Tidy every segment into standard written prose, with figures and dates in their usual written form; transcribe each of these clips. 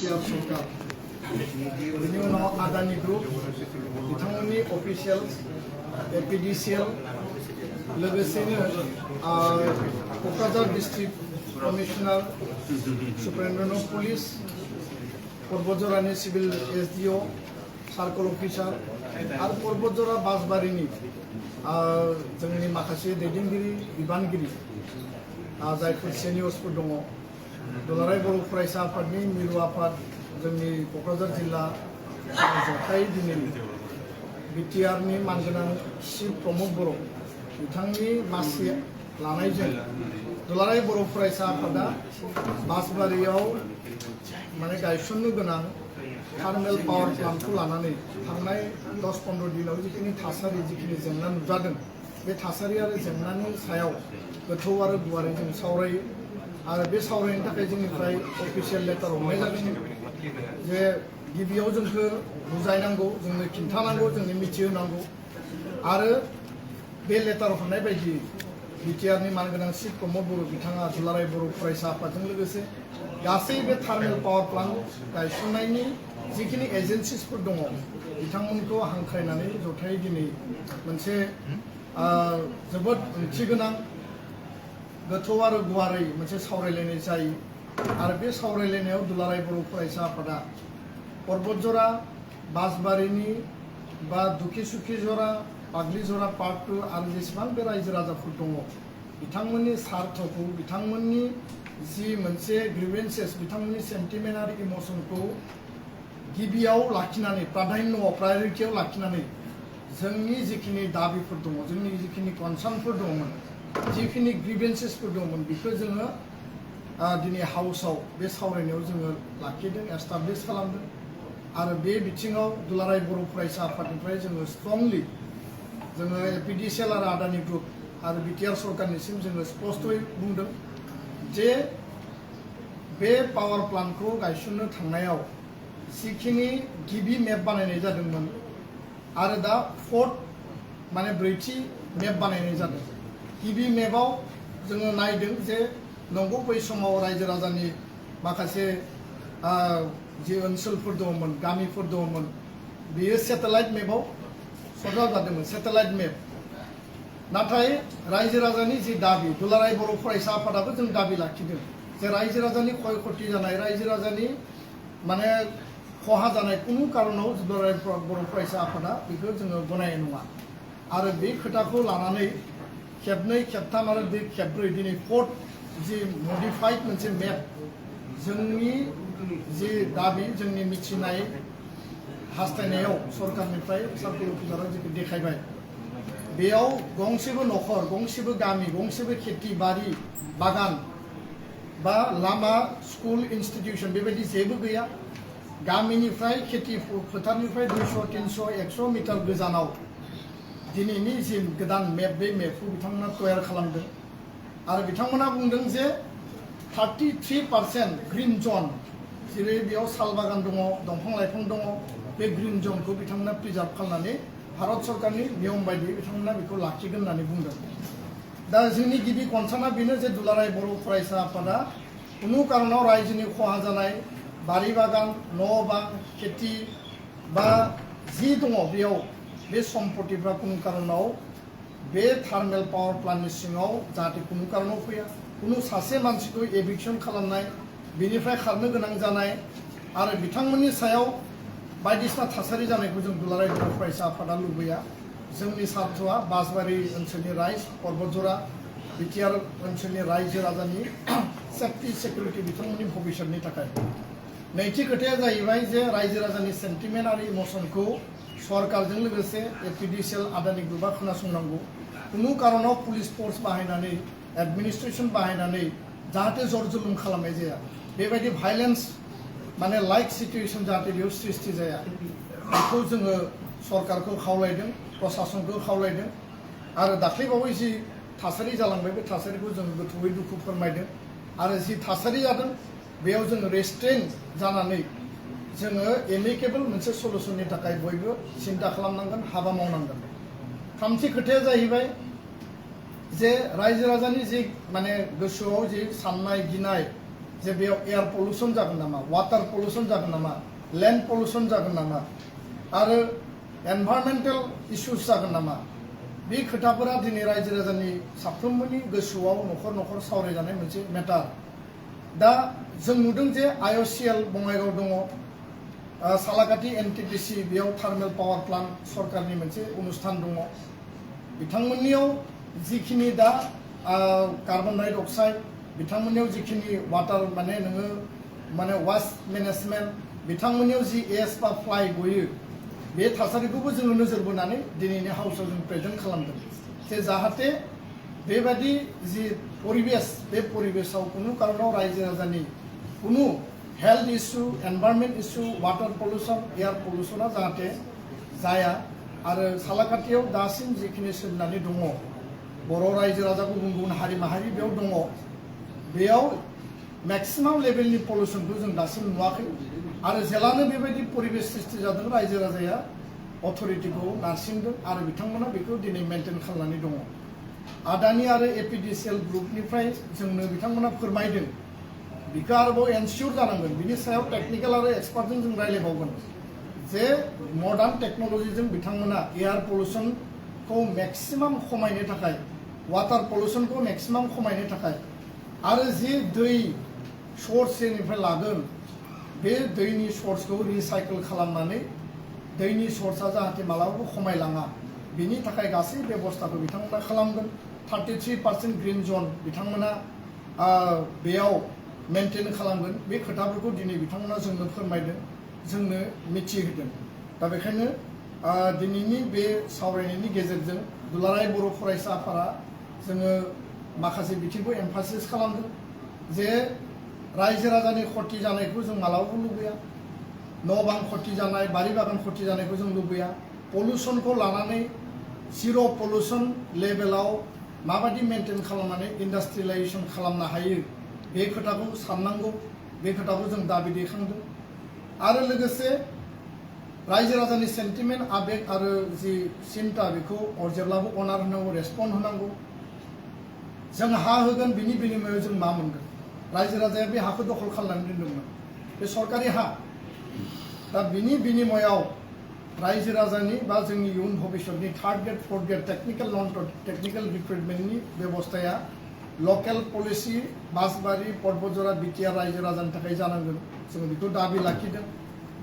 BTR सरकार बिनि उनाव आदानि ग्रुप बिथांमोननि अफिसियेल्स एपिडिसिएल लोगोसेनो Kokrajhar district commissioner superintendent of police पर्बतजरानि सिभिल एसडिअ सार्कल अफिसार आरो पर्बतजरा बासबारिनि जोंनि माखासे दैदेनगिरि बिबानगिरि जायफोर सेनियर्सफोर दङ दुलाराय बर' फरायसा आफादनि मिरु आफाद जोंनि क'क्राझार जिल्ला जथाय दिनै बिटिआरनि मानगोनां चिफ प्रमद बर' बिथांनि मासि लानायजों दुलाराय बर' फरायसा आफादा बासबारियाव माने गायसननो गोनां थार्मेल पावार प्लान्टखौ लानानै थांनाय 10-15 दिनाव जिखिनि थासारि जिखिनि जेंना नुजादों बे थासारि आरो जेंनानि सायाव गोथौ आरो गुवारै जों सावरायो आरो बे सावरायनो थाखाय जोंनिफ्राय अफिसियेल लेटार हरनाय जादों जे गिबियाव जोंखौ बुजायनांगौ जोंनो खिन्थानांगौ जोंनो मिथिहोनांगौ आरो बे लेटार हरनाय बायदि बिटिआरनि मानगोनां चिफ प्रमद बर' बिथाङा दुलाराय बर' फरायसा आफादजों लोगोसे गासै बे थार्मेल पावार प्लान्ट गायसननायनि जिखिनि एजेन्सिसफोर दङ बिथांमोनखौ हांख्रायनानै जथायै दिनै मोनसे जोबोद ओंथिगोनां गोथौ आरो गुवारै मोनसे सावरायलायनाय जायो आरो बे सावरायलायनायाव दुलाराय बर' फरायसा आफादा पर्बतजरा बासबारिनि बा दुखि जरा पाग्लिजरा पार्ट 2 आरो जेसेबां बे रायजो राजाफोर दङ बिथांमोननि सार्थखौ बिथांमोननि जि मोनसे ग्रिभेन्सेस बिथांमोननि सेन्टिमेन्ट आरो इमसनखौ गिबियाव लाखिनानै प्राधान्यआव प्रायरिटियाव लाखिनानै जोंनि जिखिनि दाबिफोर दङ जोंनि जिखिनि कनसार्नफोर दङमोन जिखिनि ग्रिभेन्सेसफोर दङमोन बेखौ जोङो दिनै हाउसआव बे सावरायनायाव जोङो लाखिदों एस्टाब्लिश खालामदों आरो बे बिथिङाव दुलाराय बर' फरायसा आफादनिफ्राय जोङो स्ट्रंलि जोङो एपिडिसिएल आरो आदानि ग्रुप आरो बिटिआर सरकारनिसिम जोङो स्पष्टयै बुंदों जे बे पावार प्लान्टखौ गायसननो थांनायाव जिखिनि गिबि मेप बानायनाय जादोंमोन आरो दा फोर्थ माने ब्रैथि मेप बानायनाय जादों गिबि मेपआव जोङो नायदों जे नंगौ बै समाव रायजो राजानि माखासे जि ओनसोलफोर दङमोन गामिफोर दङमोन बेयो सेटेलाइट मेपआव सरजाब जादोंमोन सेटेलाइट मेप नाथाय रायजो राजानि जि दाबि दुलाराय बर' फरायसा आफादाबो जों दाबि लाखिदों जे रायजो राजानि क्षय क्षति जानाय रायजो राजानि माने खहा जानाय कुनु कारनाव दुलाराय बर' फरायसा आफादा बेखौ जोङो गनायनाय नङा आरो बे खोथाखौ लानानै खेबनै खेबथाम आरो बे खेबब्रै दिनै फोर्थ जि मडिफाइड मोनसे मेप जोंनि जि दाबि जोंनि मिथिनाय हास्थायनायाव सरकारनिफ्राय सार्कल अफिसारा जिखौ देखायबाय बेयाव गंसेबो न'खर गंसेबो गामि गंसेबो खेथि बारि बागान बा लामा स्कुल इन्स्टिटिउसन बेबायदि जेबो गैया गामिनिफ्राय खेथि फोथारनिफ्राय 200-300 100 मिटार गोजानाव दिनैनि जि गोदान मेप बे मेपखौ बिथांमोना तयार खालामदों आरो बिथांमोना बुंदों जे 33% ग्रीन जन जेरै बेयाव साल बागान दङ दंफां लाइफां दङ बे ग्रीन जनखौ बिथांमोना प्रिजार्भ खालामनानै भारत सरकारनि नियम बायदियै बिथांमोना बेखौ लाखिगोन होननानै बुंदों दा जोंनि गिबि कनसार्नआ बेनो जे दुलाराय बर' फरायसा आफादा कुनु कारनाव रायजोनि खहा जानाय बारि बागान न' बां खेथि बा जि दङ बेयाव बे सम्पतिफ्रा कुनु कारनाव बे थार्मेल पावार प्लान्टनि सिङाव जाहाथे कुनु कारनाव फैया कुनु सासे मानसिखौ एभिक्सन खालामनाय बेनिफ्राय खारनो गोनां जानाय आरो बिथांमोननि सायाव बायदिसिना थासारि जानायखौ जों दुलाराय बर' फरायसा आफादा लुबैया जोंनि सार्थआ बासबारि ओनसोलनि राइज पर्बतजरा बिटिआर ओनसोलनि रायजो राजानि सेफ्टि सिकिउरिटि बिथांमोननि भबिष्यतनि थाखाय नैथि खोथाया जाहैबाय जे रायजो राजानि सेन्टिमेन्ट आरो इमसनखौ सरकारजों लोगोसे एपिडिसिएल आदानि ग्रुपआ खोनासंनांगौ कुनु कारनाव पुलिस फोर्स बाहायनानै एडमिनिस्ट्रेशन बाहायनानै जाहाथे जर जुलुम खालामनाय जाया बेबायदि भाइलेन्स माने लाइक सिचुएशन जाहाथे बेयाव सृष्टि जाया बेखौ जोङो सरकारखौ खावलायदों प्रशासनखौ खावलायदों आरो दाख्लैबावै जि थासारि जालांबाय बे थासारिखौ जों गोथौयै दुखु फोरमायदों आरो जि थासारि जादों बेयाव जोङो रेस्ट्रेन जानानै जोङो एमिकेबल मोनसे सलुशननि थाखाय बयबो सिन्था खालामनांगोन हाबा मावनांगोन थामथि खोथाया जाहैबाय जे रायजो राजानि जे माने गोसोआव जे साननाय गिनाय जे बेयाव एयार पल्युसन जागोन नामा वाटार पल्युसन जागोन नामा लैंड पल्युसन जागोन नामा आरो एनवायरमेंटल इश्यूज जागोन नामा बे खोथाफोरा दिनै रायजो राजानि साफ्रोमबोनि गोसोआव न'खर न'खर सावरायजानाय मोनसे मेटार दा जों नुदों जे IOCL बङाइगाव दङ सालाकाटि NTPC बेयाव थार्मेल पावार प्लान्ट सरकारनि मोनसे अनुष्ठान दङ बिथांमोननियाव जिखिनि दा कार्बन डाइ अक्साइड बिथांमोननियाव जिखिनि वाटार माने नोङो माने वास्ट मेनेजमेन्ट बिथांमोननियाव जि एस बा फ्लाइ गयो बे थासारिखौबो जोङो नोजोर बोनानै दिनैनि हाउसआव जों प्रेजेन्ट खालामदों जे जाहाथे बेबादि जि परिबेस बे परिबेसाव कुनु कारनाव रायजो राजानि कुनु health issue environment issue water pollution air पल्युसना जाहाथे जाया आरो सालाकाटियाव दासिम जिखिनि सोलिनानै दङ बर' रायजो राजा गुबुन गुबुन हारि माहारि बेयाव दङ बेयाव मैक्सिमाम लेभेलनि पल्युसनखौ जों दासिम नुवाखै आरो जेलानो बेबायदि परिबेस सृष्टि जादों रायजो राजाया अथरिटिखौ नारसिनदों आरो बिथांमोना बेखौ दिनै मेनटेन खालामनानै दङ आदानि आरो APDCL ग्रुपनिफ्राय जोंनो बिथांमोना फोरमायदों बिखौ आरोबाव एनसियर जानांगोन बिनि सायाव टेक्निकल आरो एक्सपार्टजों जों रायलायबावगोन जे मडार्न टेक्न'लजिजों बिथांमोना एयार पल्युसनखौ मैक्सिमाम खमायनो थाखाय वाटार पल्युसनखौ मैक्सिमाम खमायनो थाखाय आरो जे दै सर्सनिफ्राय लागोन बे दैनि सर्सखौ रिसाइकेल खालामनानै दैनि सर्सआ जाहाथे मालाबाबो खमायलाङा बिनि थाखाय गासै बेबस्थाखौ बिथांमोना खालामगोन 33% ग्रीन जोन बिथांमोना बेयाव मेनटेन खालामगोन बे खोथाफोरखौ दिनै बिथांमोना जोंनो फोरमायदों जोंनो मिथिहोदों दा बेखायनो दिनैनि बे सावरायनायनि गेजेरजों दुलाराय बर' फरायसा आफादा जोङो माखासे बिथिंखौ एमफासिस खालामदों जे रायजो राजानि खति जानायखौ जों मालाबाबो लुबैया न' बां खति जानाय बारि बागान खति जानायखौ जों लुबैया पल्युसनखौ लानानै जिर' पल्युसन लेभेलाव माबायदि मेनटेन खालामनानै इन्डास्ट्रियेलाइजेसन खालामनो हायो बे खोथाखौ साननांगौ बे खोथाखौ जों दाबि दैखांदों आरो लोगोसे रायजो राजानि सेन्टिमेन्ट आबेग आरो जि सिन्ता बेखौ जेब्लाबो अनार होनांगौ रेसपन्ड होनांगौ जों हा होगोन बिनि बिनिमयाव जों मा मोनगोन रायजो राजाया बे हाखौ दखल खालामनानै दोनदोंमोन बे सरकारि हा दा बिनि बिनिमयाव रायजो राजानि बा जोंनि इयुन भबिष्यतनि third grade fourth grade technical non technical रिक्रुटमेन्टनि बेबस्थाया लकेल पलिसि बासबारि पर्बतजरा बिटिआर रायजो राजानि थाखाय जानांगोन जों बेखौ दाबि लाखिदों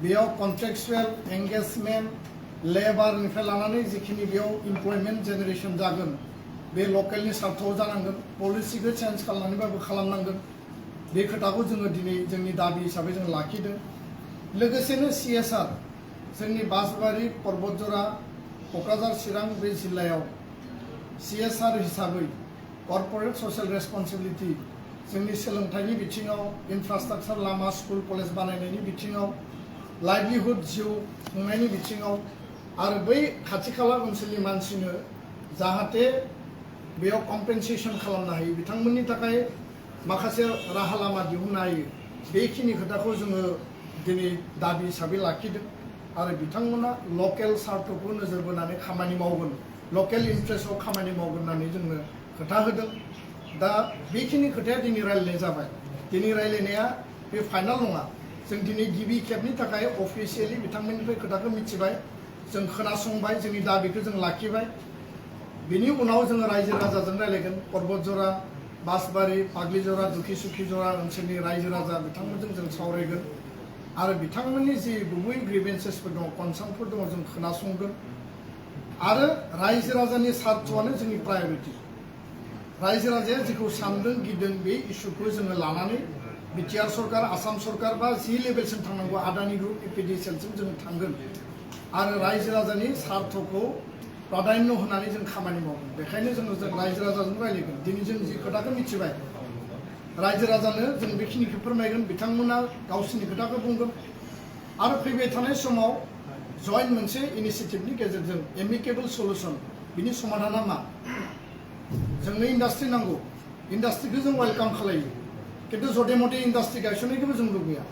बेयाव कन्ट्रेक्चुएल एंगेजमेन्ट लेबारनिफ्राय लानानै जिखिनि बेयाव इमप्लयमेन्ट जेनेरेसन जागोन बे लकेलनि सार्थाव जानांगोन पलिसिखौ चेन्ज खालामनानैबाबो खालामनांगोन बे खोथाखौ जोङो दिनै जोंनि दाबि हिसाबै जों लाखिदों लोगोसेनो CSR जोंनि बासबारि पर्बतजरा क'क्राझार चिरां बे जिल्लायाव CSR हिसाबै कर्परेट ससियेल रेसपन्सिबिलिटि जोंनि सोलोंथाइनि बिथिङाव इनफ्रास्ट्राक्चार लामा स्कुल कलेज बानायनायनि बिथिङाव लाइभलिहुड जिउ खुंनायनि बिथिङाव आरो बै खाथि खाला ओनसोलनि मानसिनो जाहाथे बेयाव कम्पेनसेसन खालामनो हायो बिथांमोननि थाखाय माखासे राहा लामा दिहुननो हायो बेखिनि खोथाखौ जोङो दिनै दाबि हिसाबै लाखिदों आरो बिथांमोना लकेल सार्थखौ नोजोर बोनानै खामानि मावगोन लकेल इन्ट्रेस्टआव खामानि मावगोन होननानै जोंनो खोथा होदों दा बेखिनि खोथाया दिनै रायलायनाय जाबाय दिनै रायलायनाया बे फाइनाल नङा जों दिनै गिबि खेबनि थाखाय अफिसियेलि बिथांमोननिफ्राय खोथाखौ मिथिबाय जों खोनासंबाय जोंनि दाबिखौ जों लाखिबाय बिनि उनाव जोङो रायजो राजाजों रायलायगोन पर्बतजरा बासबारि पाग्लिजरा दुखिसुखिजरा ओनसोलनि रायजो राजा बिथांमोनजों जों सावरायगोन आरो बिथांमोननि जि गुबै ग्रिभेन्सेसफोर दङ कनसार्नफोर दङ जों खोनासंगोन आरो रायजो राजानि सार्थआनो जोंनि प्रायरिटि रायजो राजाया जेखौ सानदों गिदों बे इस्युखौ जोङो लानानै बिटिआर सरकार आसाम सरकार बा जि लेभेलसिम थांनांगौ आदानि ग्रुप APDCLसिम जों थांगोन आरो रायजो राजानि सार्थखौ प्राधान्य होनानै जों खामानि मावगोन बेखायनो जों रायजो राजाजों रायलायगोन दिनै जों जि खोथाखौ मिथिबाय रायजो राजानो जों बेखिनिखौ फोरमायगोन बिथांमोना गावसोरनि खोथाखौ बुंगोन आरो फैबाय थानाय समाव जयेन्ट मोनसे इनिशिएटिभनि गेजेरजों एमिकेबल सल्युसन बिनि समाधाना मा जोंनो इन्डास्ट्रि नांगौ इन्डास्ट्रिखौ जों वेलकाम खालायो किन्तु जदे मदे इन्डास्ट्रि गायसननायखौबो जों लुबैया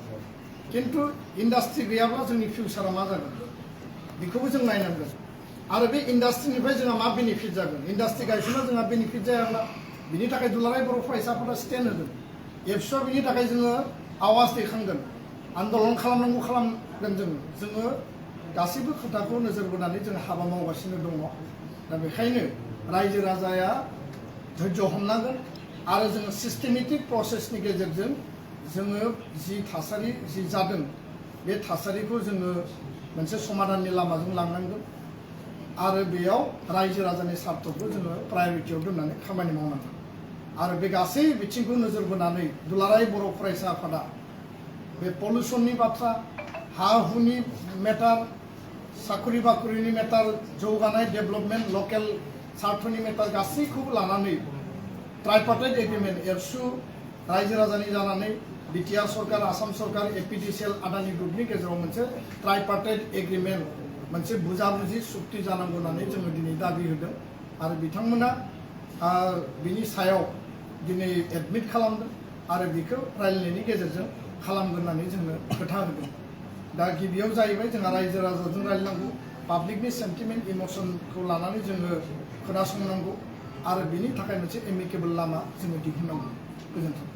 किन्तु इन्डास्ट्रि गैयाब्ला जोंनि फिउचारा मा जागोन बेखौबो जों नायनांगोन आरो बे इन्डास्ट्रिनिफ्राय जोंहा मा बेनिफिट जागोन इन्डास्ट्रि गायसनना जोंहा बेनिफिट जायाब्ला बिनि थाखाय दुलाराय बर' फरायसाफोरा स्टेन्ड होदों एबसुआ बिनि थाखाय जोङो आवाज दैखांगोन आन्दलन खालामनांगौ खालामगोन जोङो गासैबो खोथाखौ नोजोर बोनानै जों हाबा मावगासिनो दङ दा बेखायनो रायजो राजाया धैर्य हमनांगोन आरो जोङो सिस्टेमेटिक प्रसेसनि गेजेरजों जोङो जि थासारि जि जादों बे थासारिखौ जोङो मोनसे समाधाननि लामाजों लांनांगोन आरो बेयाव रायजो राजानि स्वार्थखौ जोङो प्रायरिटियाव दोननानै खामानि मावनांगोन आरो बे गासै बिथिंखौ नोजोर बोनानै दुलाराय बर' फरायसा आफादा बे पलिउसननि बाथ्रा हा हुनि मेटार साख्रि बाख्रिनि मेटार जौगानाय डेभेलपमेन्ट लकेल स्वार्थनि मेटार गासैखौबो लानानै ट्राइपार्टाइट एग्रिमेन्ट एबसु रायजो राजानि जानानै बिटिआर सरकार आसाम सरकार एपिडिसिएल आदानि ग्रुपनि गेजेराव मोनसे ट्राइपार्टाइट एग्रिमेन्ट मोनसे बुजाबुजि सुक्ति जानांगौ होननानै जोङो दिनै दाबि होदों आरो बिथांमोना बिनि सायाव दिनै एडमिट खालामदों आरो बेखौ रायलायनायनि गेजेरजों खालामगोन होननानै जोंनो खोथा होदों दा गिबियाव जाहैबाय जोंहा रायजो राजाजों रायलायनांगौ पाब्लिकनि सेन्टिमेन्ट इमसनखौ लानानै जोङो खोनासंनांगौ आरो बिनि थाखाय मोनसे एमिकेबल लामा जोङो दिहुननांगौ गोजोन्थों